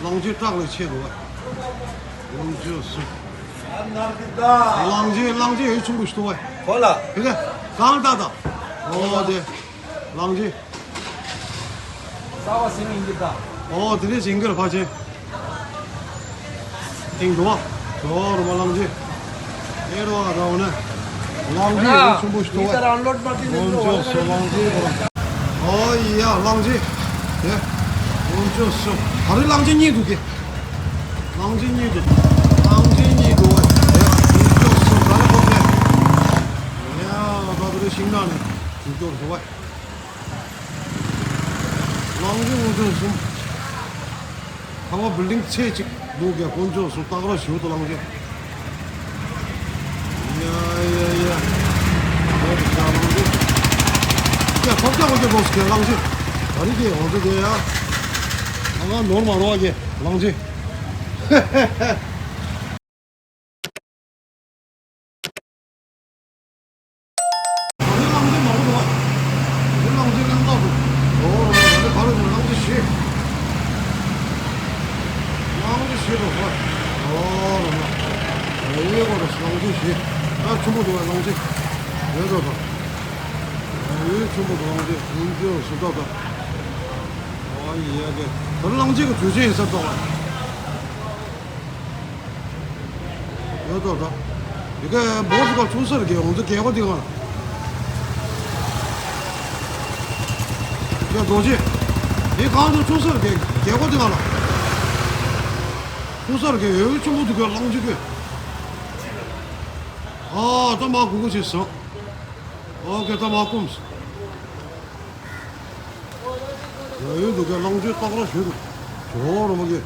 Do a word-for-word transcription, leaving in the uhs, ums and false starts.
གླང་ཆེན་བྲག་ལས་ཆེ་འདུག་བ། གླང་ཆེན་སུ། གླང་ཆེན་གླང་ཆེན་ཡོད་ཆུང་པོ་ཞིག་འདུག་བ། ཁོ་ལ། དེ་ག་གང་ལྟ་དང་། ཨོ་དེ། གླང་ཆེན། ས་བ་སེང་ཡིན་གྱི་ད། ཨོ་དེ་ནས་སེང་གེར་ཕ་ཆེན། ཏིང་འདུག་བ། ཇོ་རུ་མ་གླང་ཆེན། ཨེ་རོ་ཨ་རོ་ན། གླང་ཆེན་ཡོད་ཆུང་པོ་ཞིག་འདུག་བ། ཨོ་ཡ་གླང་ཆེན། ཨོ་ཡ་གླང་ཆེན། དེ། ཨོ་ཅོ་སོ། ད་རེས་གླང་ཆེན་གཉིས་འདུག་གི། གླང་ཆེན་གཉིས་འདུག་གླང་ཆེན་གཉིས་འདུག་བ། དེ། ཨོ་ཅོ་སོ། ད་རེས་ཁོ་ཕེ། ཡ་ད་ད་རེས་ཤིང་ནགས་ནས་འདུག་ཅོ་སོ་བ། གླང་ཆེན་ཨོ་ཅོ་སོ། ཁ་བ་བིལ་ཌིང་ཚད་ཅིག་འདུག་གི། དཀོན་མཆོག་གསུམ་སྟག་ར་ཞུ་དུ་གླང་ཆེན། ཡ་ཡ་ཡ། ཡ་ཁོབ་ཀྱ་གོ་ཀྱ་གོ་སྐད་གླང་ཆེན། ད་རིག་གི་འོ་ཚོ་དེ་ཡ། ང་ནོར་མ་རོ་བ་གི་གླང་ཆེན། ཨ་ནི་གླང་ཆེན་མང་པོ་འདུག་ཨ། ཨ་ནི་གླང་ཆེན་གླང་སྟག་འདུག་ཨོ་རོ་རོ། ཨ་ནི་ག་རེ་འདུག་གླང་ཆེན་བཞི། གླང་ཆེན་བཞི་འདུག་ཨ། ཨོ་རོ་རོ། ཨེ་ཡོད་གོ་རོ་གླང་ཆེན་བཞི། ཨ་ཆུང་པོ་འདུག་ཨ་གླང་ཆེན། ཡོད་དོ་དོ། ཨེ་ཡོད་ཆུང་པོ་འདུག་གླང་ཆེན་ཀུན་སྤྱོད་སུ་ཏོག་ཏོ། ཨོ་ཡ་གེ། ད་གླང་ཆེན་གི་དུས་ཆེན་ཡིན་ས་ཏོག་ཨ། ཡོད་དོ་དོ། ཡི་གེ་བོ་སི་ཀ་ཚུགས་སར་གེ་འོང་ཚེ་གེ་གོ་དེ་ག་ལ། ཡ་རྡོ་རྗེ། དེ་གང་དུ་ཚུགས་སར་གེ་གེ་གོ་དེ་ག་ལ། ཚུགས་སར་གེ་ཡོད་ཆུང་པོ་དེ་ག་གླང་ཆེན་གེ། ཨ་ད་མ་གུ་གུ་ཆེ་སོང་། ཨོ་གེ་ད་མ་ཀུམ་སོང་། ཡ་ཡོད་དུ་གེ་གླང་ཆེན་སྟག་ར་ཞུ་དུ། ཇོ་རུ་མ་གེ།